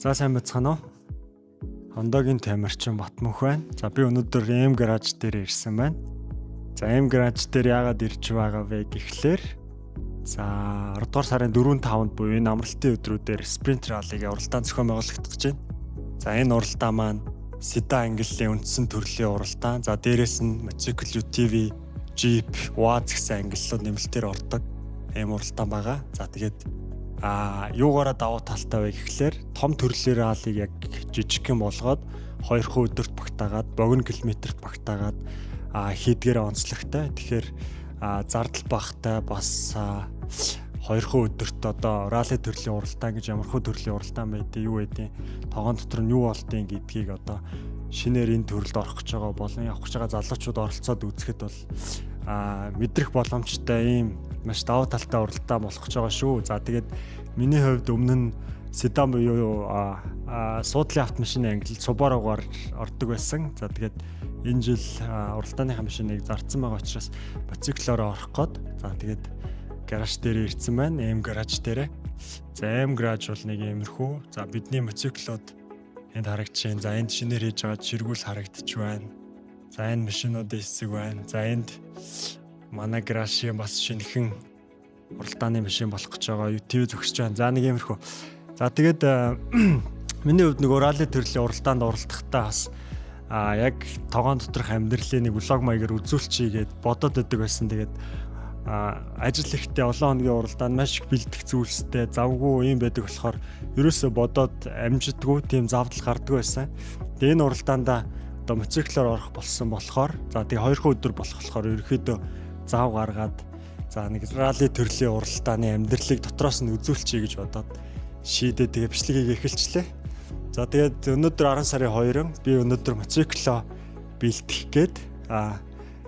За сайн байцгаана уу? Хондогийн тамирчин Батмөнх байна. За би өнөөдөр M гараж дээр ирсэн байна. За M гараж дээр яагаад ирж байгаа вэ гэхлээр за 10 дугаар сарын 4-5-нд буюу энэ амралтын өдрүүдээр спринт раллигийн уралдаан зохион байгуулагдах гэж байна. За энэ уралдаан маань седан ангиллын үндсэн төрлийн уралдаан. За дээрэс нь мотоцикл, UTV, Jeep, UAZ гэсэн ангиллууд нэмэлтээр ордог ийм уралдаан байгаа. За тэгээд юугаараа давуу талтай вэ гэхлээр том төрлийн раллиг яг жижигхэн болгоод 2 өдөрт багтаагаад богино километрт багтаагаад хийдгээр онцлогтой. Тэгэхээр зардал багтай бас 2 өдөрт одоо ралли төрлийн уралдаан гэж ямархуу төрлийн уралдаан байдیں، юу байдیں، тогоон дотор нь юу болдیں гэдгийг одоо шинээр энэ төрөлд орох гэж байгаа болон явах гэж байгаа залуучууд оролцоод үзэхэд бол мэдрэх боломжтой ийм маш давуу талтай уралдаан болох гэж байгаа шүү. За тэгээд миний хувьд өмнө нь седан буюу суудлын автомашины ангилал Subaru-гаар ордог байсан. За тэгээд энэ жил уралдааныхаа машиныг зарцсан байгаа учраас мотоциклоор орох гээд за тэгээд гараж дээр ирсэн байна. M гараж дээр. За M гараж бол нэг иймэрхүү. За бидний мотоциклууд энд харагдаж байна. За энд шинээр хийж байгаа чиргүүл харагдаж байна. За энэ машинуудын хэсэг байна. За энд манай гаражийн бас шинэхэн уралдааны машин болох гэж байгаа. UTV зогсож байна. За нэг иймэрхүү. За тэгээд миний хувьд нөгөө ралли төрлийн уралдаанд оролдохдоо бас яг тогоон доторх амьдралын нэг влог маягаар үзүүлчихье гэд бодоод байдаг байсан. Тэгээд ажил ихтэй олон хоногийн уралдаанд маш их бэлдэх зүйлстэй завгүй юм байдаг болохоор ерөөсө бодоод амжидгүй тийм завдал гардгүй байсан. Тэгээ энэ уралдаандаа одоо мотоциклоор орох болсон болохоор за тэгээ 2 өдөр болох болохоор ерөөхдөө зав гаргаад за нэг ралли төрлийн уралдааны амьдралыг дотроос нь үзүүлчихье гэж бодоод шийдээ тэгээ бичлэгийг эхэлчлээ. За тэгээд өнөөдөр 10 сарын 2-ын би өнөөдөр мотоциклоо бэлтгэх гээд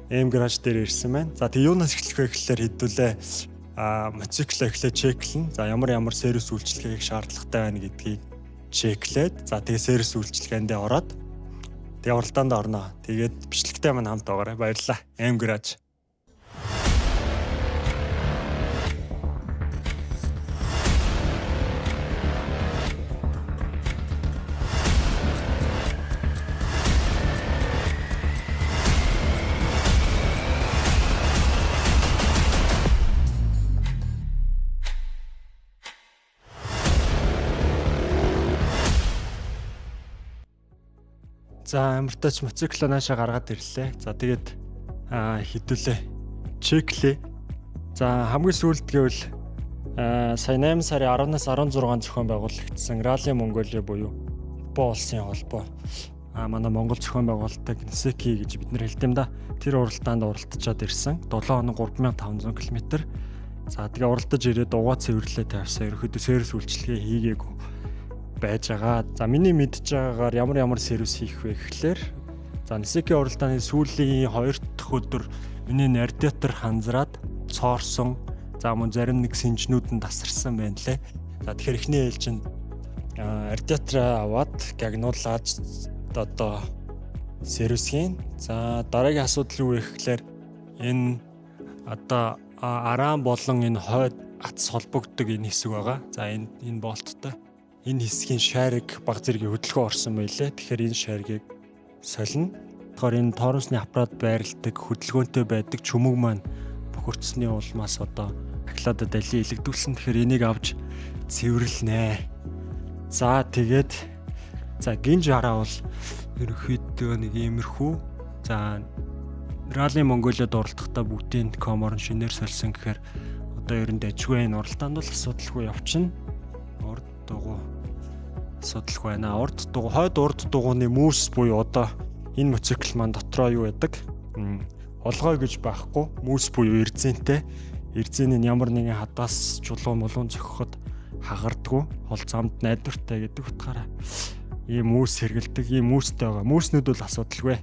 M гараж дээр ирсэн байна. За тэг юунаас эхлэх вэ гэхлээр хэдүүлээ мотоциклоо эхлээ чеклэн. За ямар ямар сервис үйлчилгээг шаардлагатай байна гэдгийг чеклээд за тэгээ сервис үйлчилгээндээ ороод тэгээ уралдаанд орно. Тэгээд бичлэгтэй маань хамт байгаарай. Баярлалаа. M гараж. За амартаач мотоциклоо наашаа гаргаад ирлээ. За тэгээд хэдүүлээ чеклээ. За хамгийн сүүлд гэвэл сая 8 сарын 10-наас 16 зохион байгуулагдсан Ралли Монголиа буюу Япон улсын холбоо манай Монгол зохион байгуулдаг Нисеки гэж бид нэр хэлдэм да. Тэр уралдаанд оролцоод ирсэн. 7 хоног 3500 км. За тэгээ уралдаж ирээд угаа цэвэрлээ тавьсан. Ерөнхийдөө сервис үйлчилгээ хийгээгүй байж байгаа. За миний мэдж байгаагаар ямар ямар сервис хийх вэ гэхлээр за Нисеки уралдааны сүүлийн 2 дахь өдөр миний радиатор ханзраад цоорсон. За мөн зарим нэг сэнжнүүд нь тасарсан байна лээ. За тэгэхээр эхний ээлжинд радиатораа аваад гагнуулаад одоо сервис хийн. За дараагийн асуудал юу вэ гэхлээр энэ одоо араан болон энэ хойд атс холбогддог энэ хэсэг байгаа. За энэ болттой энэ хэсгийн шарик баг зэргийн хөдөлгөөн орсон байлээ. Тэгэхээр энэ шаргийг солино. Тэгэхээр энэ торонсны аппарат байрладаг хөдөлгөөнтэй байдаг чөмөг маань бохирдсны улмаас одоо ахлаадад али илэгдүүлсэн. Тэгэхээр энийг авч цэвэрлэнэ. За тэгээд за гинж хараа бол ерөнхийдөө нэг иймэрхүү. За Ралли Монголиад оролдохдоо бүгдийн коморн шинээр сольсон гэхээр одоо ер нь дажгүй энэ уралдаанд бол асуудалгүй явчихна. Урд дугуй асуудалгүй байна. Урд дугуй, хойд урд дугуйны үүс буюу одоо энэ мотоцикл маань дотроо юу яадаг? Олгой гэж байхгүй. Үүс буюу эрзэнтэй. Эрзэн нь ямар нэгэн хадаас чулуу мулуун зөхөхөд хагардгүй. Хол замд найдвартай гэдэг утгаараа ийм үүс хэрэгэлдэг, ийм үүстэй байгаа. Үүснүүд бол асуудалгүй.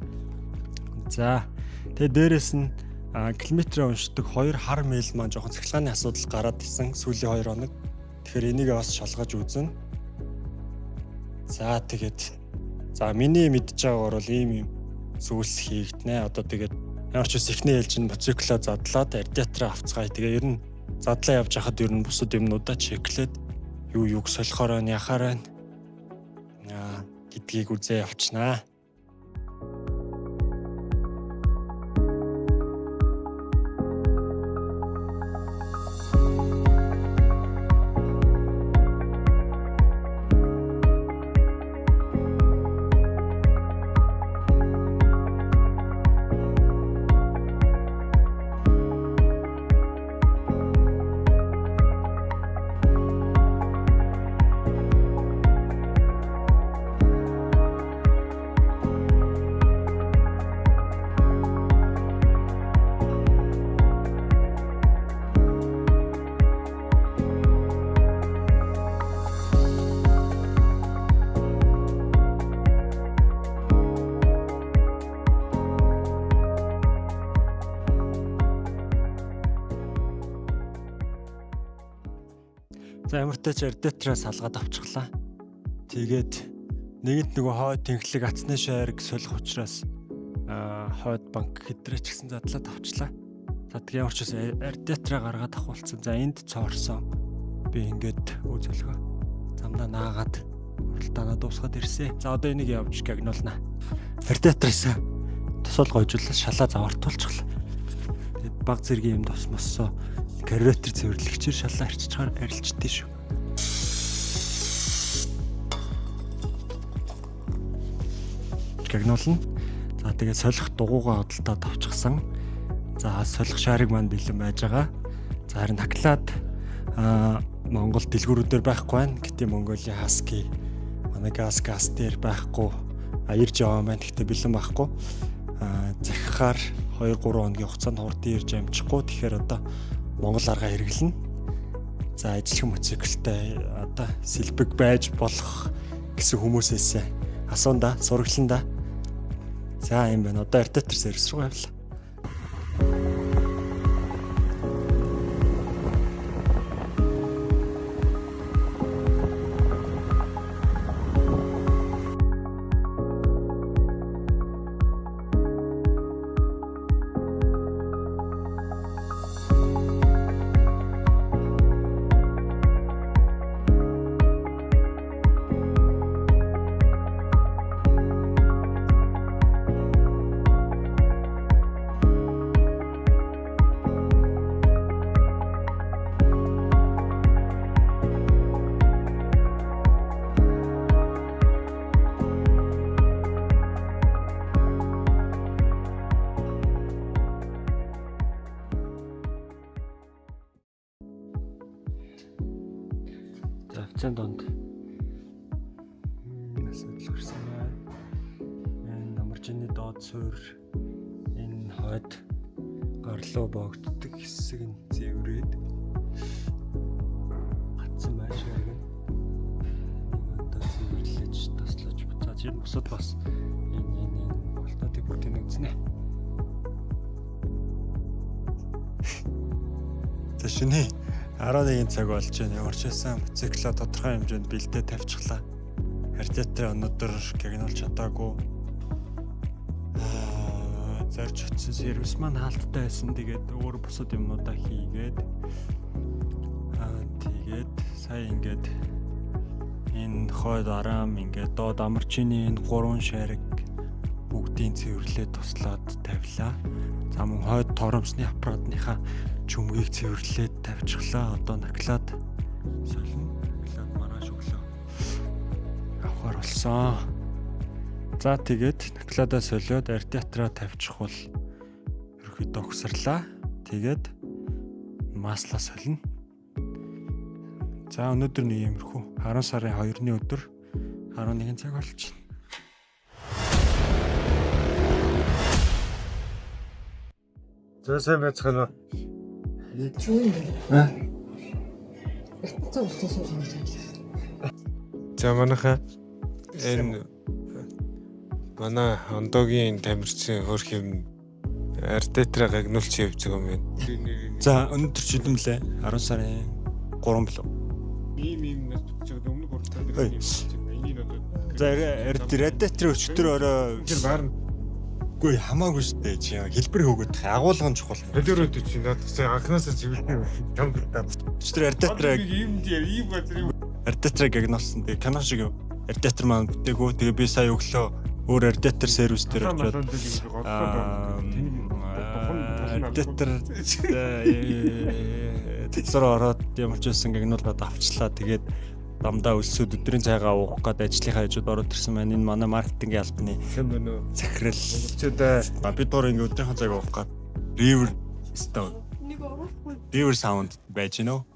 За тэгээ дээрэс нь километрээ уншдаг 2 хар мэл маань жоохон цахилгааны асуудал гараад исэн сүүлийн 2 хоног. Тэгэхээр энийг бас шалгаж үзнэ. За тэгээд за миний мэдж байгаагаар бол ийм юм зүйлс хийгднэ. Одоо тэгээд ямар ч үс эхний ээлжинд мотоциклоо задлаад радиатораа авцгаая. Тэгээ ер нь задлаа явж хахад ер нь бусад юмнуудаа чеклээд юу юуг солихоор байна, яхаар байна. Гэдгийг үзээ явчихнаа. За ямар ч радиатораа салгаад авчихлаа. Тэгээд нэгэнт нөгөө хойд тэнхлэг атсны шайраг солих учраас хойд банк хэдрээ ч гэсэн задлаад авчлаа. За тэг ямар ч байсан радиатораа гаргаад авах болсон. За энд цоорсон. Би ингээд үзэлгөө. Замдаа наагаад уралдаанаа дуусгаад ирсэн. За одоо энийг явж гагнуулна. Радиатороос тусал гойжуулаад шалаа завартуулчихлаа. Тэгээд баг зэргийн юм тусмассоо карбюратор цэвэрлэгчээр шалаа арчичгаар арилждээ шүү. Гагнуулна. За тэгээд солих дугуугаа худалдаад авчихсан. За солих шарыг маань бэлэн байж байгаа. За харин наклаад Монгол дэлгүүрүүдээр байхгүй байна. Гэтэ Mongolia Husky манай газ дээр байхгүй. Ирж яваа маань гэхдээ бэлэн байхгүй. Захихаар 2-3 хоногийн хугацаанд хурдан ирж амжихгүй. Тэгэхээр одоо Монгол арга хэрэглэнэ. За ажиллах мотоциклтай одоо сэлбэг байж болох гэсэн хүмүүсээс асуунда, сураглан да. За юм байна. Одоо радиатор сервис руу явлаа. За офицерын донд асуудал гарсан байна. Энэ намаржины доод суурь энэ хойд гарлуу боогддог хэсэг нь зэврээд гацсан байх шиг нь. Нэг одоо зэвэрлэж таслаж буцааж энэ бусад бас энэ болтоодыг бүгдийг үзнэ. За шинэ 11 цаг болж байна. Ямар ч байсан мотоциклаа тодорхой хэмжээнд бэлдээ тавьчихлаа. Радиатор өнөөдөр гагнуулж чадаагүй. Зорж очсон сервис маань хаалттай байсан. Тэгээд өөр бусад юмнуудаа хийгээд тэгээд сая ингээд энэ хойд арам ингээд доод амарчины энэ 3 шариг бүгдийн цэвэрлээ туслаад тавилаа. За мөн хойд торомсны аппаратныхаа чүмгийг цэвэрлээд тавьчихлаа. Одоо наклаад солино. Наклаад маргааш өглөө авахар болсон. За тэгээд наклаадаа солиод радиатораа тавьчих бол ерөөхдөө угсарлаа. Тэгээд маслаа солино. За өнөөдөр нэг иймэрхүү 10 сарын 2-ны өдөр 11 цаг болж байна. За сайн байцгаана уу? Юу юм бэ? Бяцхан утсан сууж байна. За манайхаа энэ манай ондоогийн тамирчин хөрх юм радиатораа гагнуулч явж байгаа юм байна. За өнөөдөр шилэмлээ 10 сарын 3 билүү. Ийм нас бичиж байгаа өмнө гурлаа дээр энийг одоо За радиаторын өчтөр орой тэр баар нь үгүй хамаагүй шүү дээ чи хэлбэр хөөгдөх агуулгын чухал. Солиороод чи надад сая анханасаа цэвэрлэх юм чамд та. Өчтөр радиатораа ийм дээр ийм газар юм. радиатораа гагнуулсан. Тэгээ кино шиг Радиатор маань бүтээгүй. Тэгээ би сая өглөө өөр радиатор сервис дээр очиод радиатор тэцэр ороод ямар ч байсан гагнуулаад авчлаа. Тэгээд дамдаа өлсөд өдрийн цайгаа уух гээд ажлынхаа хажууд ороод ирсэн байна. Энэ манай маркетингийн албаны захирал. Бид доор ингээ өдрийнхөө цайг уух гээд River Stone. River Sound байж гинөө.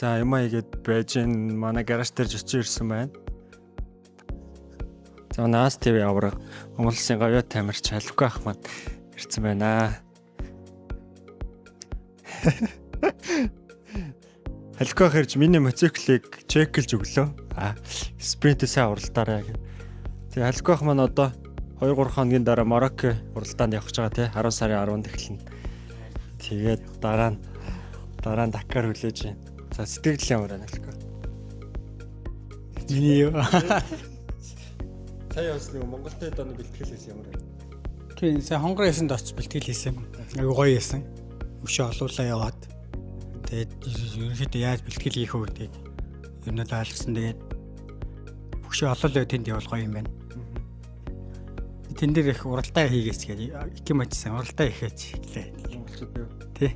За юм аа игээд байж ин манай гараж дээр очиж ирсэн байна. За Наас ТV авраг Монгол Улсын говьо тамирч Халихгүй ах маань ирсэн байна. Халихгүй ах ирж миний мотоциклийг чеклж өглөө. А спринтээ сайн уралдаарай гэх. Тэгээ Халихгүй ах маань одоо 2-3 хоногийн дараа Марокко уралдаанд явах гэж байгаа тий 10 сарын 10-нд эхэлнэ. Тэгээд дараа нь Дакар хүлээж байна. За сэтгэл ямар байна Халихгүй? Миний юу? Сая бас нэг Монголтой дооны бэлтгэл хийсэн ямар байна? Тийм, сая Хонгор ясанд очиж бэлтгэл хийсэн. Айгу гоё ясан. Өшөө олуулаа яваад. Тэгээд ерөнхийдөө яаж бэлтгэл хийх вэ гэдгийг ер нь л ойлгосон. Тэгээд өшөө олуулаа тэнд явал гоё юм байна. Тэн дээр их уралдаа хийгээч гэж иким очсон. Уралдаа хийгээч гэлээ. Монголчууд юу? Тий.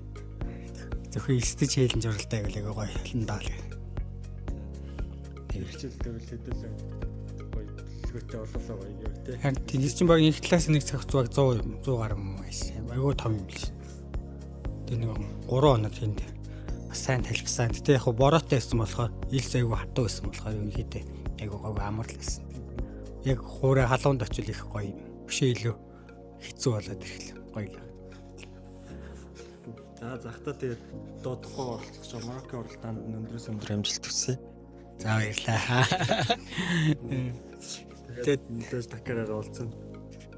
Зөвхөн элсдэж хээлэнж уралдаа гэвэл айгу гоё яландаа л. Хичээлдээ хэдүүлээ гоё төлөвлөгөөтэй олуулаа гоё юм тий. Харин тэнд чинь баг их талаас нэг цаг баг 100 гаруй юм байсан. Айгу том юм л шин. Тэр нэг 3 хоног тэнд бас сайн талбсан. Гэтэ яг хуу бороотой байсан болохоор илс айгу хатуу байсан болохоор ерөнхийдөө айгу гоё амар л байсан. Яг хуурай халуунд очил их гоё юм. Бишээ илүү хэцүү болоод ирэхлээ. Гоё л. За захтаа тэгээд дуудахгүй оролцож байгаа Марокко уралдаанд өндрөөс өндөр амжилт хүсье. За баярлалаа. Тэгээд мэдээж Дакараар уулзсан.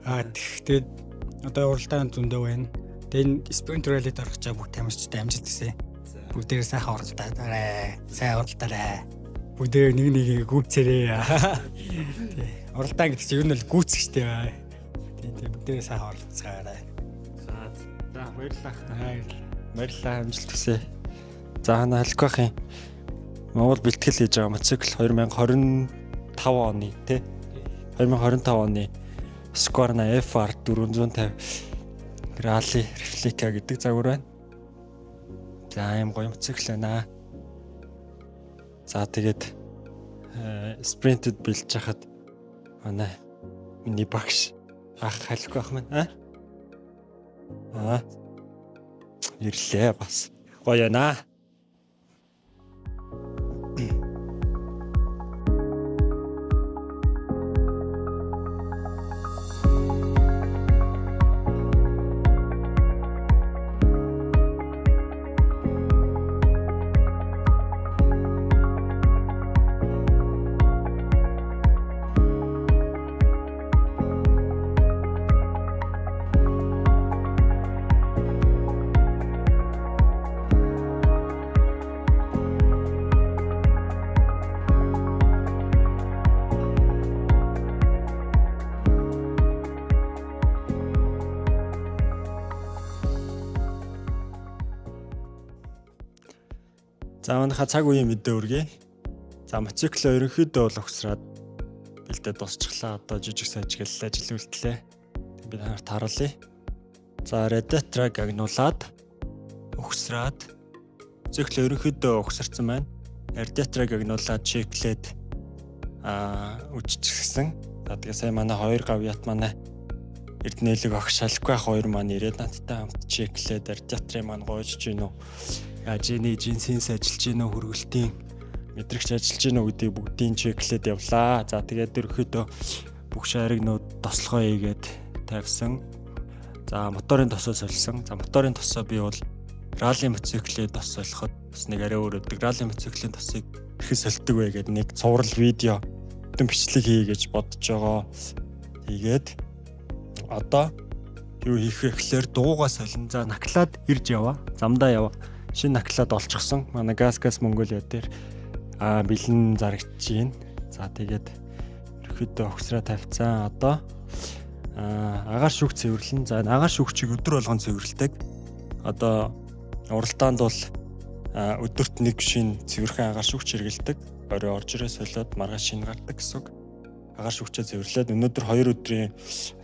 Аа тэгээд одоо уралдаанд зөндөө байна. Тэгээд энэ спринт раллид орох гэж бүх тамирчтай амжилт хүсье. Бүгдээрээ сайхан уралдаарай. Сайн уралдаарай. Бүгдээрээ нэг нэгийг гүйцээрэй. Тий. Уралдаан гэдэг чинь ер нь л гүйцэх штеп. Тий, тий бүгдээрээ сайхан уралдацгаарай. За за баярлалаа. Баярлалаа. Баярлалаа амжилт хүсье. За хана Халихгүй ахын Монгол бэлтгэл хийж байгаа мотоцикл 2025 оны тий 2025 оны Husqvarna FR 450 Rally Replica гэдэг загвар байна. За ийм гоё мотоцикл байна. За тэгээд спринтэд бэлдэж хахад манай миний багш ах Халихгүй ах маань аа ирлээ бас гоё байна. За манайха цаг үеийн мэдээ өргөе. За мотоциклоо ерөнхийдөө бол угсраад бэлдээ дуусчихлаа. Одоо жижиг сажигл ажил үйлдлээ. Би танарт харуулъя. За радиаторыг агнуулаад угсраад мотоциклоо ерөнхийдөө угсарсан байна. Радиаторыг агнуулаад чеклээд үжчихсэн. За тэгээ сая манай хоёр гавьяат манай Эрдэнэлэг огш Халихгүй ах хоёр маань ирээд надтай хамт чеклээд радиаторын маань гоожж гинүү. Ажины жинсэнс ажиллаж гинөө, хөргөлтийн мэдрэгч ажиллаж гинөө гэдгийг бүгдийг чеклээд явлаа. За тэгээд ерөнхийдөө бүх шаригнууд тослогоо хийгээд тавьсан. За, моторын тосоо сольсон. За, моторын тосоо би бол ралли мотоциклээ тос солиход бас нэг арай өөр өгдөг. Ралли мотоциклийн тосыг хэрхэн сольдог вэ гэдэг нэг цуврал видео бүтэн бичлэг хийе гэж бодож байгаа. Тэгээд одоо юу хийх вэ гэхээр дугуйгаа солино. За, наклаад ирж яваа. Замдаа яваа. Шинэ наклаад олчихсон. Манай Газ Газ Монголиа дээр бэлэн зарагдаж байна. За, тэгээд ерөөхдөө огсраа тавьцсан. Одоо агаар шүүх цэвэрлэн. За, агаар шүүгчийг өдөр болгон цэвэрлэдэг. Одоо уралдаанд бол өдөрт нэг шин цэвэрхэн агаар шүүгч хэрэгэлдэг. Орой орж ирээ солиод маргааш шин гардаг гэсэн үг. Агаар шүүгчээ цэвэрлээд өнөөдөр 2 өдрийн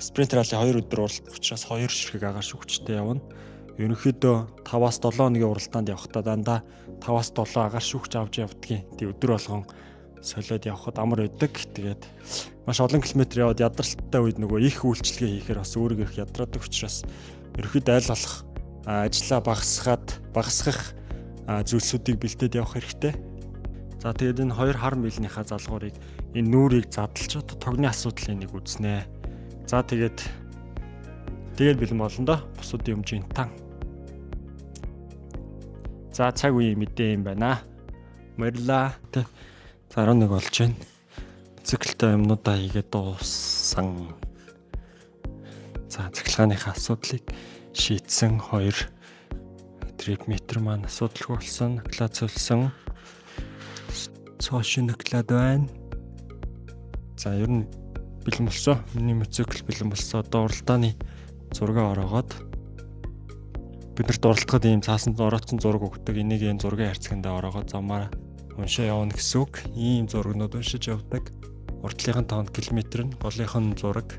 спринт ралли 2 өдөр уралдах учраас 2 ширхэг агаар шүүгчтэй явна. Ерөнхийдөө 5-аас 7 хоногийн уралдаанд явахдаа дандаа 5-аас 7 агаар шүүгч авч явдгийн. Тэг өдөр болгон солиод явхад амар байдаг. Тэгээд маш олон километр яваад ядралттай үед нөгөө их үйлчилгээ хийхээр бас өөрийгөө их ядраадаг учраас ерөнхийдөө аль болох ажлаа багасгах зүйлсүүдийг бэлдээд явах хэрэгтэй. За, тэгээд энэ хоёр хар мэлнийхаа залгуурыг, энэ нүүрийг задлж одоо тогны асуудлыг нэг үзнэ. За, тэгээд бэлэн болно доо. Бусад юм жин тан. За, цаг үеийн мэдээ юм байна. Баярлаа. За, 11 болж байна. Циклтэй юмнуудаа хийгээд дууссан. За, цахилгааныхаа асуудлыг шийдсэн, хоёр trip meter маань асуудалгүй болсон, наклаад сольсон. Цоо шинэ наклаад байна. За, ер нь бэлэн болсон. Миний мотоцикл бэлэн болсон. Одоо уралдааны зураг ороогоод биднэрт уралдахад ийм цаасан ороодсон зураг өгдөг. Энийг энэ зургийн хайрцагтаа ороогоод замаараа уншаа явна гэсэн үг. Ийм зургнууд уншиж явдаг. Уртлынх нь тоонд километр нь, голынх нь зураг.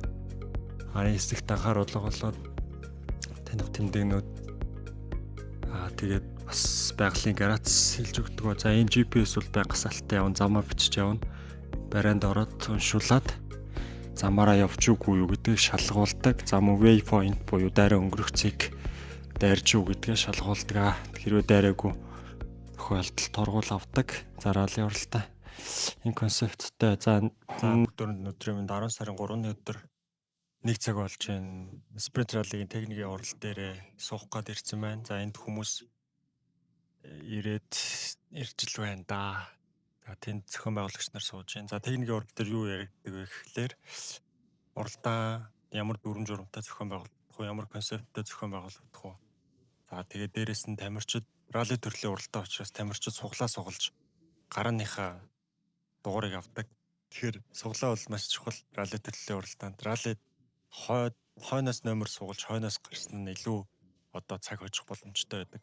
Арын хэсэгт анхааруулга болоод таних тэмдэгнүүд, тэгээд бас байгалийн гарац хэлж өгдөг. За, энэ GPS бол байнга салттай явна, замаар бичиж явна. Барайнд ороод уншуулад замаараа явж үгүй юу гэдгийг шалгуулдаг. За, мөн waypoint буюу дайраа өнгөрөх цэг дайрч юу гэдгээ шалгуулдаг. Хэрвээ дайраагүй тохиолдолд торгуул авдаг. За, ралли уралдаан энэ концепттэй. За, дөрөнд өдрийн мэнд, 10 сарын 3-ны өдөр 1 цаг болж байна. Спринт раллигийн техникийн урал дээрээ суух гад ирсэн байна. За, энд хүмүүс ирээд ирж л байна да. За, тэнд зохион байгуулагч нар сууж байна. За, техникийн урал дээр юу яригддаг вэ гэхлээр уралдаан ямар дүрэм журамтай зохион байгуулагдах вэ? Ямар концепттэй зохион байгуулагдах вэ? За, тэгээд дээрэс нь тамирчид, ралли төрлийн уралдаан учраас тамирчид суглаа сугалж гарааныхаа дугуурыг авдаг. Тэгэхээр суглаа бол маш чухал ралли төрлийн уралдаанд. Ралли хойноос номер сугалж хойноос гарсан нь илүү одоо цаг хожих боломжтой байдаг.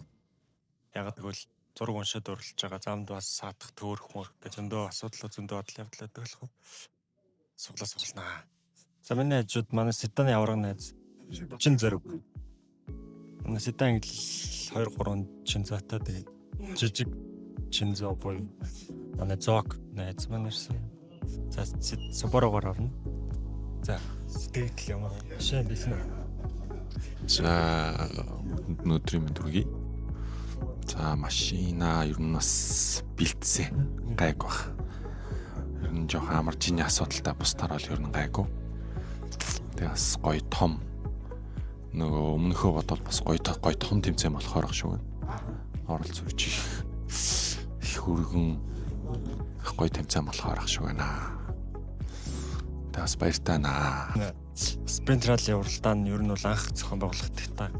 Ягаад гэвэл зураг уншаад уралдаж байгаа, замд бас саатах, төөрөх мөрөх гэж зөндөө асуудлууд, зөндөө адал явдал байдаг болохоор суглаа сугалнаа. За, миний хажууд манай седаны авраг найз Чин Зориг. Манай седан англи 2 3 чин заатай, тэгээд жижиг чин зоо буюу манай зог найз маань ирсэн. За, Subaru-гаар орно. За, сэтгэл ямар шээ бэлэн. За, бүгдэнд нь өдрийн мэнд хүргэе. За, машина ер нь бас бэлдсэн. Гайгүй бах. Ер нь жоохон амар жиний асуудалтай, бусдаар бол ер нь гайгүй. Тэгээ бас гоё том, нөгөө өмнөхөө бодвол бас гоё гоё том тэмцээн болохоор ах шүү. Оролцогч их их өргөн их гоё тэмцээн болохоор ах шүү гэнэ. Тэгээ бас баяртай наа. Спринт ралли уралдаан нь ер нь бол анх зохион байгуулагдах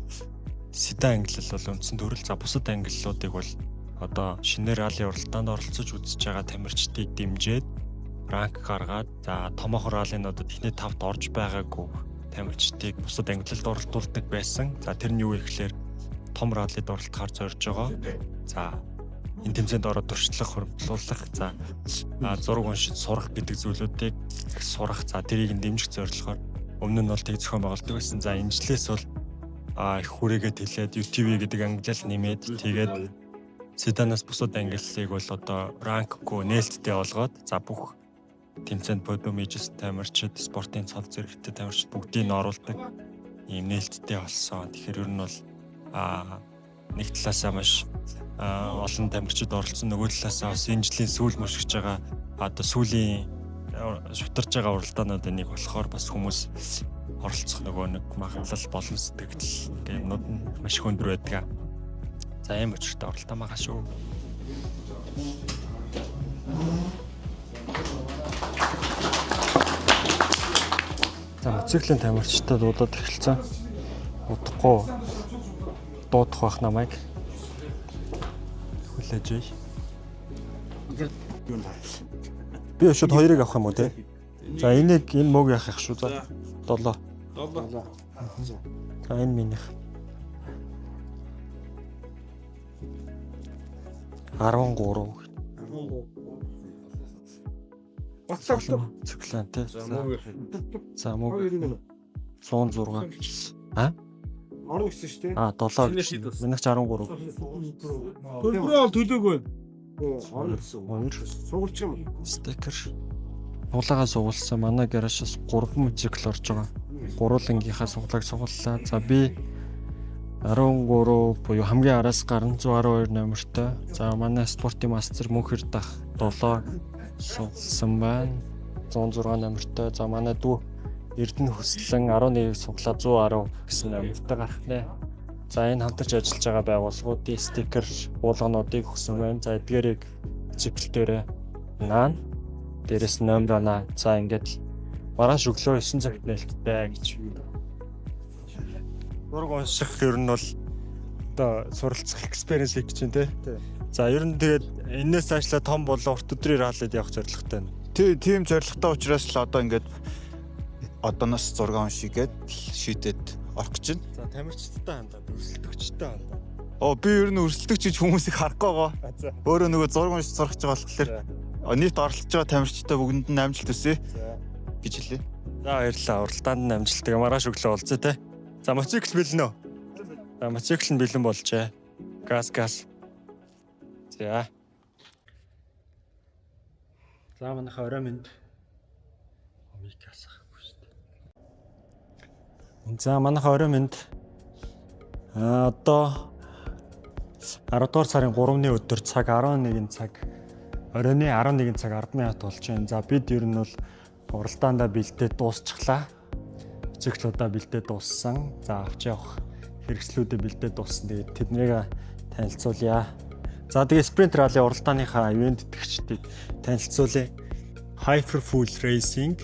седан ангиллал бол үндсэн төрөл. За, бусад ангиллуудыг бол одоо шинээр ралли уралдаанд оролцож үзэж байгаа тамирчдыг дэмжиж rank гаргаад, за, томоохон раллинуудад эхний тавт орж байгаагүй тамирчдыг бусад ангиллалд оролдуулдаг байсан. За, тэр нь юу вэ гэхээр том раллид оролдохоор зорж байгаа. За, энэ тэмцээнд ороод туршлага хуримтлуулах, за, зураг уншиж сурах гэдэг зүйлүүдийг сурах, за, тэрийг нь дэмжих зорилгоор өмнө нь бол тэг зохион байгуулдаг байсан. За, энэ жилээс бол их хүрээгээ тэлээд UTV гэдэг ангиллал нэмээд, тэгээд седанаас бусад ангиллалыг бол одоо rank гүй нээлттэй болгоод, за, бүх тэмцээнд подиум хийжсэн тамирчид, спортын цол зэрэгтэй тамирчид бүгдийг нь оруулдаг ийм нээлттэй болсон. Тэгэхээр ер нь бол нэг талаасаа маш олон тамирчид оролцсон, нөгөө талаасаа бас энэ жилийн сүүл мөшгөж байгаа одоо сүүлийн шутарж байгаа уралдаануудын нэг болохоор бас хүмүүс оролцох нөгөө нэг магадлал болон сэтгэл гэх юмнууд нь маш их өндөр байдаг. За ийм учиртай уралдаан байгаа шүү. За мотоциклийн тамирчтай дуудаад эхэлсэн. Удахгүй дуудах байх намайг. Хүлээж бай. Би шууд хоёрыг авах юм уу те? За энийг энэ мөг яах шүү за. 7. 7. За энэ минийх. 13. Батлаа. Циклан те. За мөг. За мөг 106. А? Орно гэсэн шүү дээ. А 7 гэж. Минийх 13. Төлбөрөө ол төлөөгүй. Орно гэсэн. 2 Суулч юм. стикер. Суулгаа суулсан. Манай гаражаас 3 мотоцикл орж байгаа. Гурвуулангийнхаа суглааг сугаллаа. За би 13 буюу хамгийн араас гарна 112 номертой. За манай спортын мастер мөнхөр дах 7 сугалсан байна. 106 номертой. За манай дүү Эрдэнэ хүслэн 11-ийг суглаа 110 гэсэн номертой гарах нэ. За энэ хамтарч ажиллаж байгаа байгууллагуудын стикер буулгануудыг өгсөн байна. За эдгээрийг цикл дээрээ наана. Дээрэс нь номер наа. За ингээд л маргааш өглөө 9 цагт нээлттэй гэж. Зураг унших ер нь бол одоо суралцах experience хийж чинь те. За ер нь тэгээд энээс цаашлаа том болон урт өдрийн раллид явах зорилготой байна. Тийм зорилготой учраас л одоо ингээд одооноос зураг уншигээд шийдээд орох гэж байна. За тамирчидтай хандаад өрсөлдөгчтэй хандаад. Оо би ер нь өрсөлдөгч гэж хүмүүсийг харахгүй байгаа. А за. Өөрөө нөгөө зураг уншиж сурах гэж байгаа болохоор нийт оролцож байгаа тамирчтай бүгдэнд нь амжилт хүсье гэж хэлье. За баярлалаа. Уралдаанд нь амжилт. Тэгээ маргааш өглөө уулзъя те. За мотоцикл бэлэн үү? За мотоцикл нь бэлэн болжээ. Газ газ. За. За манайхаа орой минь. Мик асахгүй шүү дээ. За манайхаа орой минь. А одоо 10 дугаар сарын 3-ны өдөр цаг 11 цаг оройн 11 цаг 10 минут болж байна. За бид ер нь бол уралдаандаа бэлдээд дуусчихлаа. Циклуудаа бэлдээд дууссан. За авч явах хэрэгслүүдээ бэлдээд дууссан. Тэгээд тэднийг танилцуулъя. За тэгээд спринт ралли уралдааныхаа ивент тэтгэгчдийг танилцуулъя. Hyperfull Racing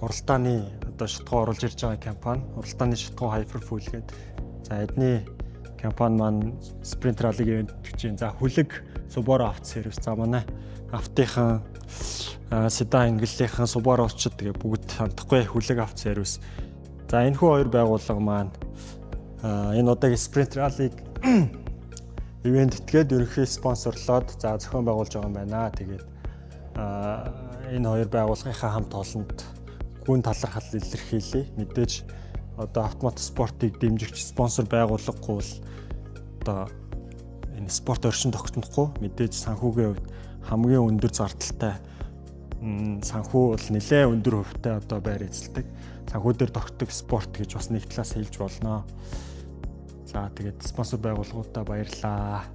уралдааны одоо шатгуу оруулж ирж байгаа компани. Уралдааны шатгуу Hyperfull гэдэг. За эдний компани маань спринт раллиг ивент тэтгэж байна. За хүлэг Subaru авто сервис. За манай автынхан седан инглийнхэн Subaru очид тэгээ бүгд хандахгүй хүлэг авто сервис. За энэхүү хоёр байгууллага маань энэ удаагийн спринт раллиг ивент этгээд ерөнхий спонсорлоод за зохион байгуулж байгаа юм байна. Тэгээд энэ хоёр байгууллагынхаа хамт олонд гүн талархал илэрхийлье. Мэдээж одоо автомат спортыг дэмжигч спонсор байгууллагагүй бол одоо энэ спорт оршин тогтнохгүй. Мэдээж санхүүгийн хувьд хамгийн өндөр зардалтай санхүү бол нэлээд өндөр хувьтай одоо байр эзэлдэг. Санхүү дээр тогтдог спорт гэж бас нэг талаас хэлж болно. За тэгээд спонсор байгууллагуудаа баярлалаа.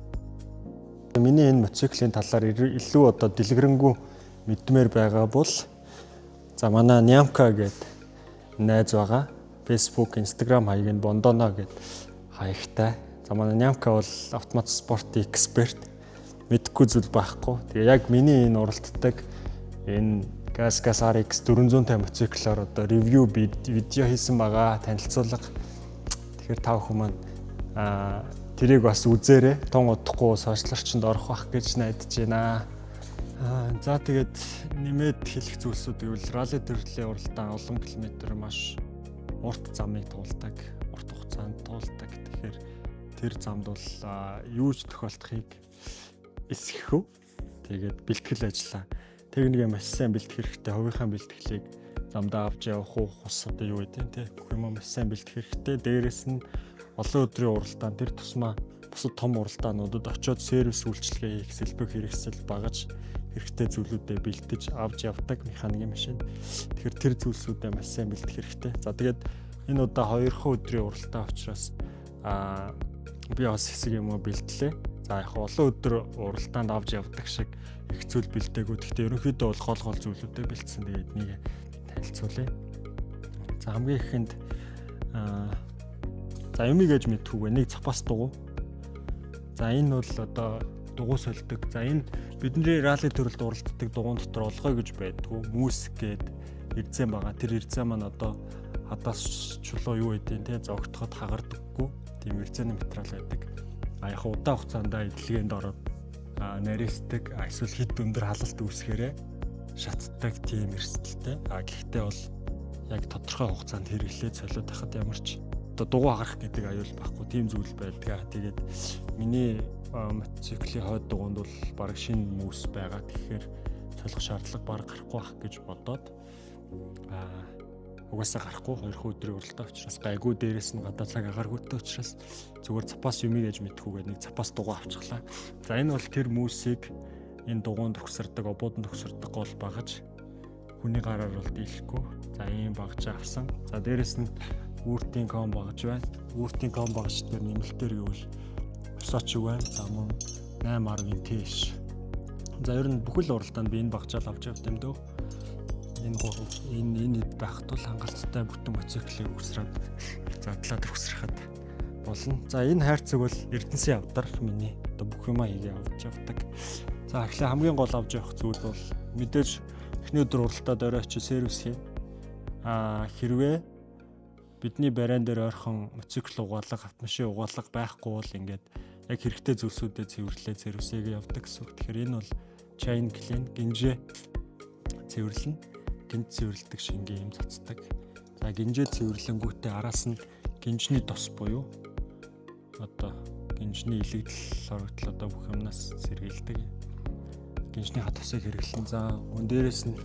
Миний энэ мотоциклийн талаар илүү одоо дэлгэрэнгүй мэдмээр байгаа бол за манай Нямка гээд найз байгаа. Facebook, Instagram хаяг нь Бондоно гээд хаягтай. За манай Нямка бол автомат спортын эксперт. Мэдхгүй зүйл байхгүй. Тэгээ яг миний энэ уралддаг энэ Gas Gas RX 450 мотоциклоор одоо ревю видео хийсэн байгаа, танилцуулга. Тэгэхээр та бүхэн маань тэрийг бас үзээрэй. Тун удахгүй сошиал орчинд орох байх гэж найдаж байна. За тэгээд нэмээд хэлэх зүйлсүүд гэвэл ралли төрлийн уралдаан олон километр маш урт замыг туулдаг, урт хугацаанд туулдаг. Тэгэхээр тэр замд бол юу ч тохиолдохыг эсгэхүү. Тэгээд бэлтгэл ажиллаа. Техникээ маш сайн бэлтгэх хэрэгтэй. Хувийнхаа бэлтгэлийг замдаа авч явах уу, хус одоо юу гэдэг те. Бүх юмаа маш сайн бэлтгэх хэрэгтэй. Дээрээс нь олон өдрийн уралдаан тэр тусмаа бусад том уралдаануудад очиод сервис үйлчилгээ хийх, сэлбэг хэрэгсэл багаж хэрэгтэй зүйлүүдээ бэлтэж авч явдаг механикийн машин. Тэгэхээр тэр зүйлсүүдээ маш сайн бэлтгэх хэрэгтэй. За тэгээд энэ удаа 2 өдрийн уралдаан учраас би бас хэсэг юм уу бэлтлээ. За яг олон өдөр уралдаанд авч явдаг шиг их зүйл бэлдээгүй. Гэхдээ ерөнхийдөө бол гол гол зүйлүүдээ бэлдсэн. Тэгээд эднийг танилцуулъя. За хамгийн ихэнд за юмыг ээж мэдхүүгээ нэг запас дугуй. За энэ бол одоо дугуй сольдог. За энэ бидний ралли төрөлд уралддаг дугуйн дотор олгой гэж байдгүй. Мүс гээд эрзэн байгаа. Тэр эрзэн маань одоо хадаас чулуу юу гэдэг те зогтоход хагардаггүй. Тийм эрзэний материал байдаг. А яг удаан хугацаанд эдлэгээнд ороод нарийсдаг, эсвэл хит өндөр халалт үүсгээрээ шатдаг тийм эрсдэлтэй. А гэхдээ бол яг тодорхой хугацаанд хэрэглээд солиод байхад ямар ч одоо дугуй хагарах гэдэг аюул байхгүй тийм зүйл байдаг. Тэгээд миний мотоциклийн хойд дугуйнд бол бараг шинэ мөс байгаа. Тэгэхээр солих шаардлага бараг гарахгүй байх гэж бодоод угаасаа гарахгүй 2 өдрийн уралдаа учраас гайгүй, дээрээс нь гадаа цаг агааргүйтэй учраас зүгээр запас юмыг ээж мэдхүүгээд нэг запас дугуй авчихлаа. За энэ бол тэр мүсийг энэ дугуйнд төгсөрдөг, обууданд төгсөрдөг гол багаж, хүний гараар бол дийлэхгүй. За ийм багаж авсан. За дээрээс нь үүртийн ком багаж байна. Үүртийн ком багаж дээр нэмэлтээр гэвэл Versace байна. За мөн 8.10 тэш. За ер нь бүхэл уралдаанд би энэ багажаа авч явд юм дөө. Энэ гурав энэ хэд байхад бол хангалттай бүтэн мотоциклийг үсрээд задлаад үсрэхэд болно. За энэ хайрцаг бол Эрдэнэсийн авдар миний одоо бүх юмаа хийгээ авч явдаг. За эхлээ хамгийн гол авч явах зүйл бол мэдээж эхний өдөр уралдаад орой очиж сервис хийн. Хэрвээ бидний бараан дээр ойрхон мотоцикл угаалга, автомашин угаалга байхгүй бол ингээд яг хэрэгтэй зүйлсүүдэд цэвэрлээ сервисээ явдаг гэсэн үг. Тэгэхээр энэ бол chain clean гинжээ цэвэрлэнэ. Гинж цэвэрлэдэг шингэн юм цацдаг. За гинжээ цэвэрлэнгүүтээ араас нь гинжний тос буюу одоо гинжний илэгдэл хорогдол одоо бүх юмнаас сэргийлдэг. Гинжний хат тосыг хэрэглэн. За өн дээрээс нь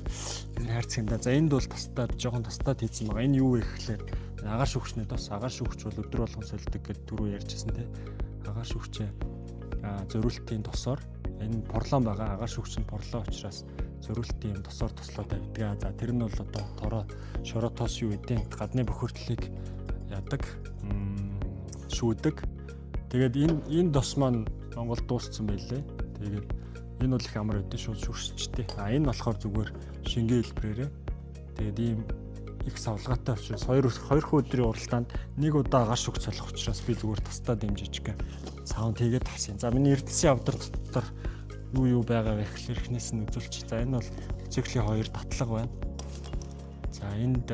энэ хайрцаг юм да. За энд бол тастаад жоохон тастаад хийсэн байгаа. Энэ юу вэ гэхлээр агаар шүүгчний тос. Агаар шүүгч бол өдөр болгон сольдог гэдээ түрүү ярьжсэн те. Агаар шүүгчээ зориултын тосоор, энэ порлон байгаа. Агаар шүүгч нь порлон учраас зориултын юм тосоор тослоо тавьдаг. За тэр нь бол одоо тороо шороо тос юу гэдэг гадны бохирдлыг ядаг, шүүдэг. Тэгээд энэ тос маань Монголд дууссан байлээ. Тэгээд энэ бол их амар өдөө шууд шүршчтэй. А энэ болохоор зүгээр шингэн хэлбэрээрээ. Тэгээд ийм их савлгаатай учраас 2 өдрийн уралдаанд нэг удаа агаар шүгч солих учраас би зүгээр тастаа дэмжиж гэх саунд хийгээд тавсан. За миний Эрдэнэсийн авдар дотор юу байгаа вэ гэхлээр эхнээс нь үзүүлчих. За энэ бол мотоциклийн 2 татлага байна. За энд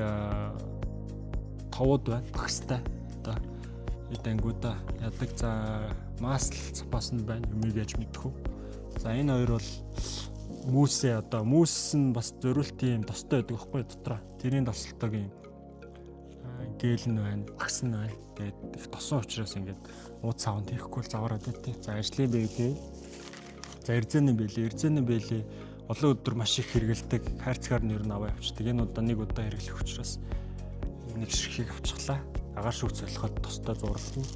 товууд байна. Багстай. Одоо эд ангиудаа ядаг. За масл запас нь байна. Юмыг яаж мэдэх вэ? За энэ хоёр бол мүсээ одоо мүс нь бас зориултын юм тостой байдаг байхгүй дотроо. Тэрийн тосолтог юм гэл нь байна, багс нь байна. Тэгээд их тосон учраас ингээд ууд савнд хийхгүй л заваарад байт. За ажлын бэлээ. За эрзэний бэлээ, эрзэний бэлээ олон өдөр маш их хэрэгэлдэг. Хайрцгаар нь ер нь аваа явчихдаг. Энэ удаа нэг удаа хэрэглэх учраас нэг ширхгийг авчихлаа. Агаар шүүх солиход тостой зурлана.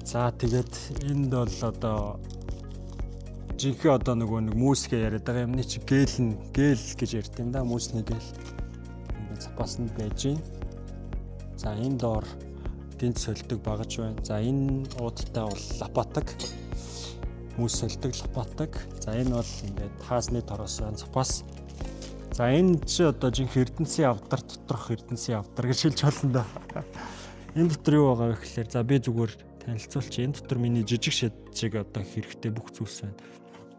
За тэгээд энд бол одоо жинхэнэ одоо нөгөө нэг мүсгээ яриад байгаа юмны чи гээл нь гээл гэж ярьд юм да, мүсний гээл. Ингээд запас нь байж гин. За энэ доор дэнт сольдог багаж байна. За энэ уудтай бол лопатаг. Мүс сольдог лопатаг. За энэ бол ингээд хаасны тороос байна, запас. За энэ чи одоо жинхэнэ Эрдэнэсийн авдар доторх Эрдэнэсийн авдар гэж хэлж болно да. Энэ дотор юу байгаа вэ гэхлээр за би зүгээр танилцуулчих. Энэ дотор миний жижиг шижиг одоо хэрэгтэй бүх зүйлс байна.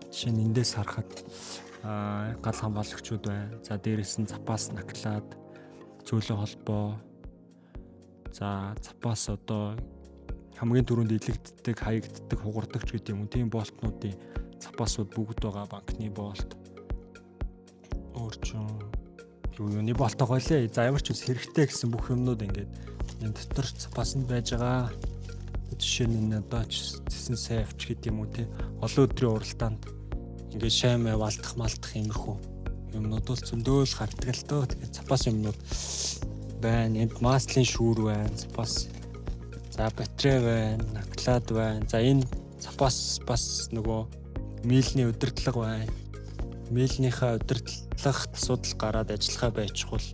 Жишээ нь эндээс харахад гал хамгаалагчуд байна. За дээрээс нь запас наклаад, зөөлөн холбоо. За запас одоо хамгийн түрүүнд илэгддэг, хаягддаг, хугардаг ч гэдэг юм уу. Тийм болтнуудын запасууд бүгд байгаа. Банкны болт. Өөр ч юуны болт байгаа лээ. За ямар ч үс хэрэгтэй гэсэн бүх юмнууд ингээд энэ дотор запасанд байж байгаа. Жишээ нь энэ одоо цэсэн сайвч гэдэг юм уу те. Олон өдрийн уралдаанд ингээд шаймаа валдах малдах иймэрхүү юмнууд бол зөндөөл гардаг л дөө. Тэгээд запас юмнууд байна. Энд маслын шүүр байна. Запас. За батарей байна, наклад байна. За энэ запас бас нөгөө мийлний удирдлага байна. Мийлнийхээ удирдлага асуудал гараад ажиллахаа байчихвал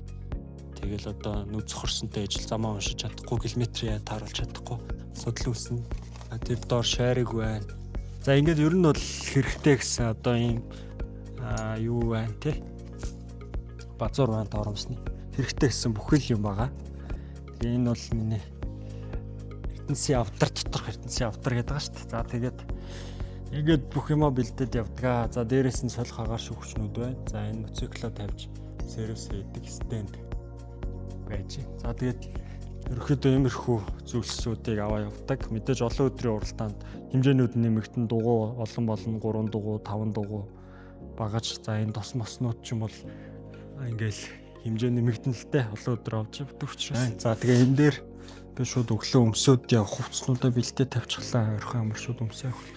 тэгэл одоо нүд цохорсонтой ажил замаа уншиж чадахгүй, километр тааруулж чадахгүй асуудал үүснэ. Тэр доор шарик байна. За, ингээд ер нь бол хэрэгтэй гэсэн одоо ийм юу байна те. Базуур байна, доромсны. Хэрэгтэй гэсэн бүхэл юм байгаа. Тэгээ энэ бол миний ертөнцийн авдар доторх ертөнцийн авдар гэдэг байгаа шүү дээ. За, тэгээд ингээд бүх юмаа бэлдээд явдгаа. За, дээрээс нь солих агаар шүүгчнүүд байна. За, энэ мотоциклоо тавьж сервис хийдэг stand байж. За, тэгээд ерөөхдөө иймэрхүү зүйлсүүдийг аваа явдаг. Мэдээж олон өдрийн уралдаанд хэмжээнүүд нэмэгдэн, дугуй олон болно, 3 дугуй, 5 дугуй багаж. За, энэ тос моснууд ч юм бол ингээл хэмжээ нэмэгдэн л дээ, олон өдөр авч явдаг учраас. За, тэгээ энэ дээр би шууд өглөө өмсөөд явах хувцснуудаа бэлдээ тавьчихлаа. Оройн амар шууд өмсөө явах.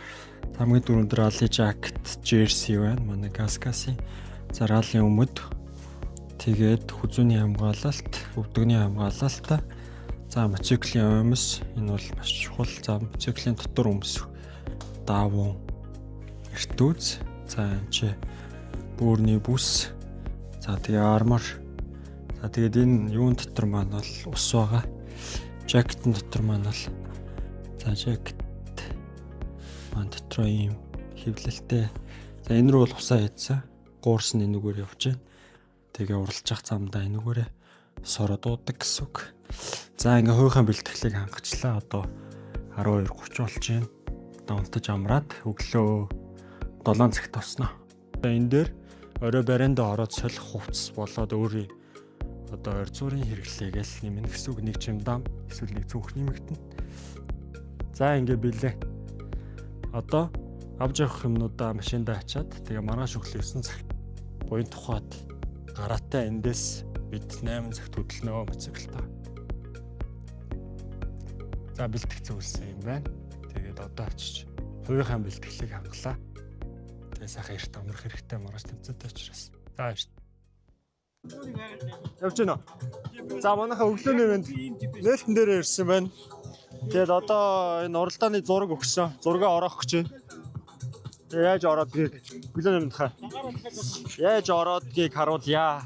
Хамгийн дөрөнд rally jacket, jersey байна. Манай GasGas-ийн. За, раллийн өмд. Тэгээд хүзүүний хамгаалалт, өвдөгний хамгаалалт. За, мотоциклийн оймс, энэ бол маш чухал. За, мотоциклийн дотор өмсөх даавуу, эртүүз. За, энэ чи бөөрний бүс. За, тэгээ armor. За, тэгээд энэ юун дотор маань бол ус байгаа. Жакетын дотор маань бол, за, жакет маань дотроо ийм хэвлэлтэй. За, энэ рүү бол усаа хийдсэн. Гуурсан энүүгээр явж байна. Тэгээ уралжах замдаа энүүгээрээ сороо дуудаг гэсэн үг. За, ингээ хувийнхаа бэлтгэлийг хангачлаа. Одоо 12:30 болж байна. Одоо унтаж амраад өглөө 7 цагт осноо. Одоо энэ дээр орой бариандаа ороод солих хувцас болоод өөрийн одоо ойр зуурын хэрэглээгээл нэмнэ гэсэн үг, нэг чемдам эсвэл нэг цүнх нэмэгдэнэ. За, ингээ бэлээ. Одоо авч явах юмнуудаа машиндаа ачаад, тэгээ маргааш өглөө 9 цагт буян тухайд гараатай эндээс бид 8 цагт хөдөлнө мотоциклтаа. За, бэлтгэх зүйлсэн юм байна. Тэгээд одоо очиж хувийнхаа бэлтгэлийг хангалаа. Тэгээ сайхан эрт амрах хэрэгтэй, маргааш тэмцээтэй учраас. За, эрт. Явж гинэ. За, манайхаа өглөөний мэнд нээлтэн дээр ирсэн байна. Тэгээд одоо энэ уралдааны зураг өгсөн. Зургаа ороох гэж байна. Тэгээ яаж ороодгийг өглөөний мэнд хаа. Яаж ороодгийг харуулъя.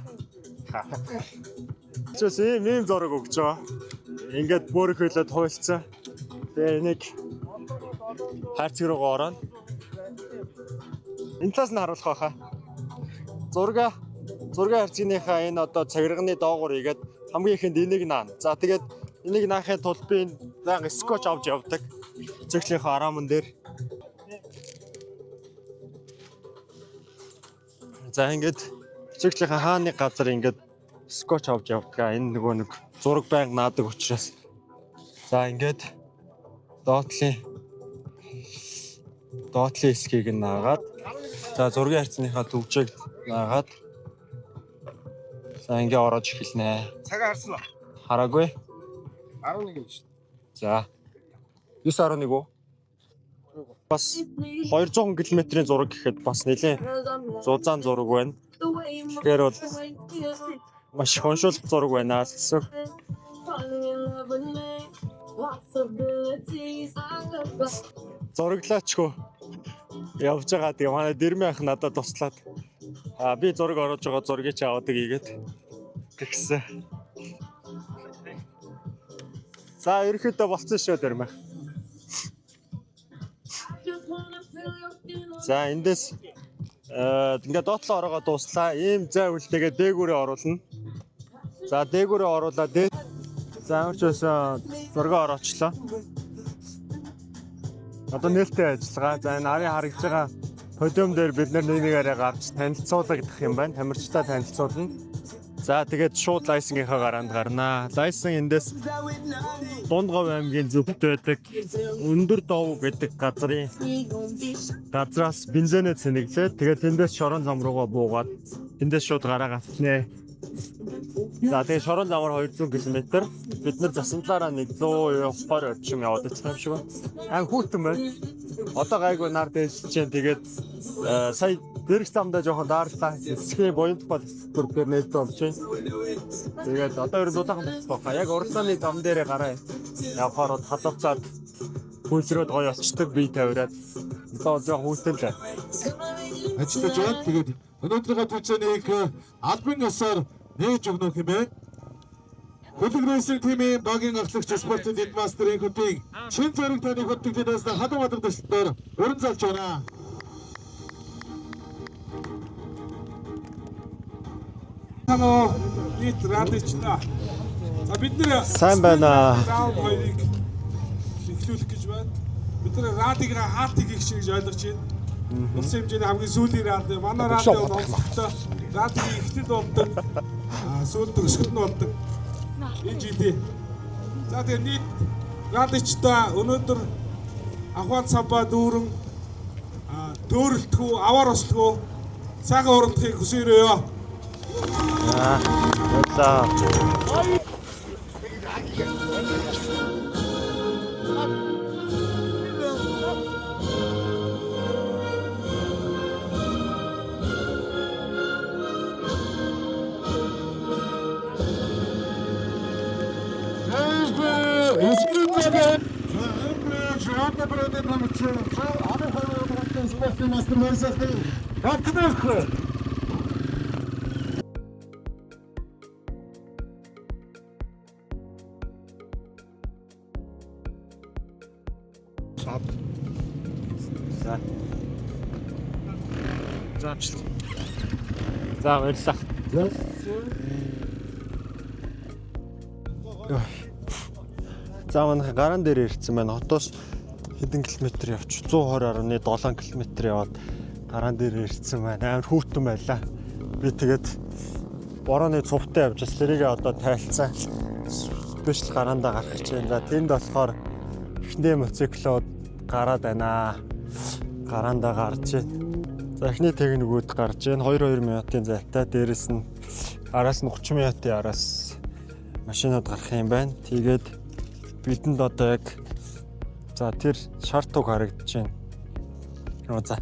Чээс ийм ийм зураг өгч байгаа. Ингээд бөөрөхөлөө туйлцсан. Тэгээ энийг хайрцаг руугаа орооно. Энэ талаас нь харуулах байхаа. Зураг хайрцагныхаа энэ одоо цагирганы доогуур игээд хамгийн ихэнд энийг наана. За, тэгээд энийг наахын тулд би энэ байнга скотч авч явдаг. Циклийнхаа арааман дээр. За, ингээд циклийнхаа хааны газар ингээд скотч авч явдаг. Энэ нөгөө нэг зураг байнга наадаг учраас. За, ингээд доотлын хэсгийг нь наагаад, за, зургийн хайрцагныхаа түгжээг наагаад, за, ингээ ороод эхэлнэ. Цагаа харсан уу? Хараагүй. 11 юм шүү. За. 9.11 үү? Бас 200 км-ийн зураг гэхэд бас нэлээд зузаан зураг байна. Тэгэхээр бол маш их уншуулах зураг байна л гэсэн. Зураглаачгүй явж байгаа. Тэгээ манай дэрмэн ах надад туслаад, би зураг оруулж байгаа зургийг чи аваадаг ийгээд тэгсэн. За, ерөөхдөө болцсон шүү, дэрмэн. За, эндээс ингээд доотлоо ороогоо дууслаа. Ийм зай үлдээгээ дээгүүрээ оруулна. За, дээгүүрээ оруулаа. За, ямар ч байсан зураг ороочлоо. Одоо нээлттэй ажиллагаа. За, энэ арын харагдж байгаа подиум дээр бид нар нэг нэгээрээ гарч танилцуулагдах юм байна. Тамирчдаа танилцуулна. За, тэгээд шууд лайснгийнхаа гараанд гарнаа. Лайсан эндээс Дундгов аймгийн зүгт байдаг Өндөр дов гэдэг газраас бензинээ цэнэглээд, тэгээд тэндээс шорон зам руугаа буугаад, тэндээс шууд гараа гацнэ. За, тэгээд шорон замаар 200 км, бид нар засамтлаараа нэг 120 орчим яваад очих юм шиг байна. Аа, хүүтэн байна. Одоо гайгүй нар дээшж чинь, тэгээд сая дэрэг замдаа жоохон daарлаа. Эцгийн буян тухай бүр дээр нээлттэй болж байна. Тэгээд одоо ер нь дулаахан болчих واخа. Яг уралдааны зам дээрээ гараа явахаар халуувцаад хөлрөөд гоё очдөг, бие тавираад. Одоо жоохон хүүтэн л. Ажиллаж байна. Тэгээд өнөөдрийнхөө тэмцээнийг албан ёсоор нээж өгнө хэмээн. Хөлөг racing team ийн багийн ахлагч спортын дэд мастер Инхүтийн чин зориг таны хөтлөг дэдээс хадам хадаг дэслэлээр өрн залж байна. Таноо нийт раллична. За бид нэр Сайн байна. Раунд 2-ыг эхлүүлэх гэж байна. Бид нэр раллиг хаалтыг их шиг гэж ойлгож байна. Улсын хэмжээний хамгийн сүүлийн ралли. Манай ралли бол онцлогтой. Раллигийн эхлэл болдог. Сүүлд төгсгөл нь болдог. Энэ жилийн. За тэгээ нийт ралличдаа өнөөдөр Ахуан самбаа дүүрэн төөрөлтгүү, аваар услгүй сайхан уралдахыг хүсэн өрөөё. Баярлалаа. За. За амжилт. За баярлалаа. За манайх гаран дээр ирсэн байна. Хотоос хэдэн километр явч 120.7 км яваад гаран дээр ирсэн байна. Амар хүүтэн байлаа. Би тэгээд борооны цувтай явж бас тэрийг одоо тайлцсан. Special гараандаа гарах гэж байна. За тэнд болохоор эхнээ мотоциклууд гараад байна. Гараандаа гарч байна. За эхний техникүүд гарч байна. 2-2 минутын зайтай. Дээрэс нь араас нь 30 минутын араас машинууд гарах юм байна. Тэгээд бидэнд одоо яг за тэр шар туг харагдаж байна. Оо за.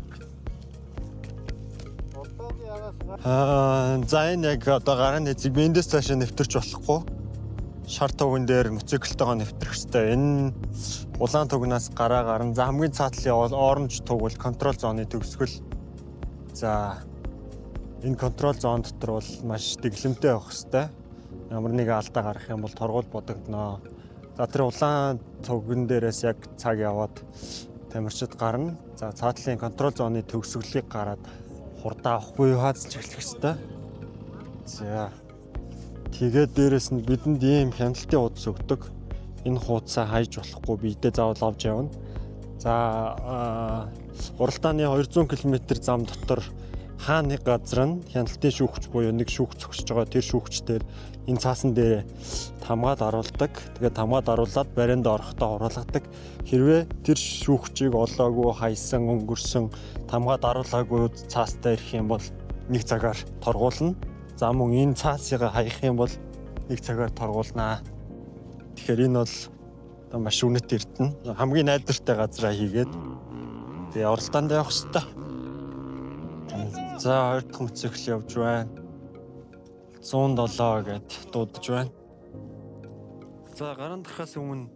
За энэ яг одоо гарааны эцэг би эндээс цаашаа нэвтэрч болохгүй. Шар туган дээр мотоциклтойгоо нэвтрэх хэрэгтэй. Энэ улаан тугнаас гараа гарна. За хамгийн цаатлын orange туг бол control zone-ы төгсгөл. За энэ control zone дотор бол маш дэглэмтэй явах хэрэгтэй. Ямар нэгэн алдаа гарах юм бол торгуул бодогдноо. За тэр улаан туган дээрээс яг цаг яваад тамирчид гарна. За цаатлын control zone-ы төгсгөлийг гараад хурдаа авах буюу хаазалж эхлэх хэрэгтэй. За тэгээд дээрэс нь бидэнд ийм хяналтын хуудас өгдөг. Энэ хуудасаа хайж болохгүй биедээ заавал авч явна. За уралдааны 200 км зам дотор хаа нэг газар нь хяналтын шүүгч буюу нэг шүүгч зогсож байгаа. Тэр шүүгчдэр энэ цаасан дээр тамгаад оруулдаг. Тэгээд тамгаад оруулаад барианд орохдоо хураалгадаг. Хэрвээ тэр шүүгчийг олоогүй, хайсан, өнгөрсөн, тамгаад оруулаагүй цаастай ирэх юм бол нэг цагаар торгуулна. За мөн энэ цаасыгаа хаях юм бол нэг цагаар торгуулнаа. Тэгэхээр энэ бол одоо маш үнэт эрдэнэ. Хамгийн найдвартай газараа хийгээд тэгээ уралдаанд явах хэрэгтэй. За хоёр дахь мотоцикл явж байна. 107 гэд дуудаж байна. За гаран дарахаас өмнө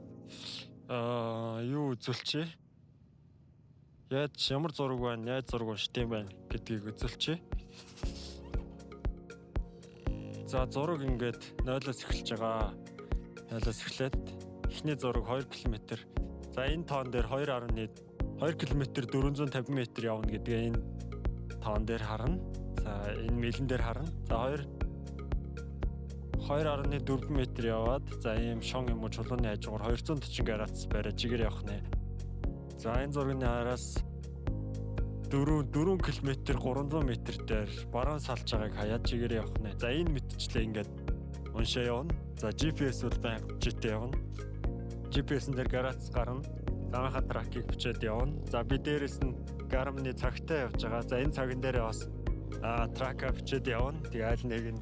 юу үзүүлчихье? Яаж ямар зураг байна, яаж зураг уншд юм байна гэдгийг үзүүлчихье. За зураг ингээд 0-оос эхэлж байгаа. 0-оос эхлээд эхний зураг 2 км. За энэ тоон дээр 2.2 км 450 м явна гэдгээ энэ тоон дээр харна. За энэ мэлэн дээр харна. За 2.4 м яваад за ийм шон юм уу чулууны хажуугаар 240 градус бариад чигээр явах нэ. За энэ зургийн араас 4 км 300 м дээр баруун салж байгааг хаяад чигээр явах нэ. За энэ мэтчлээ ингээд уншаа явна. За GPS бол байнга житэй явна. GPS-н дээр градус гарна. Замынхаа track ийг бичээд явна. За би дээрэс нь Garmin-ы цагтай явж байгаа. За энэ цаган дээрээ бас track аа бичээд явна. Тэгээ аль нэг нь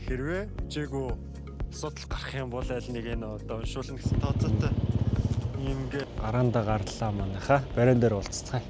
хэрвээ бичээгүй асуудал гарах юм бол аль нэг нь одоо уншуулна гэсэн тооцоотой юм ингээ гараандаа гарлаа манайхаа. Бариан дээр уулзцгаая.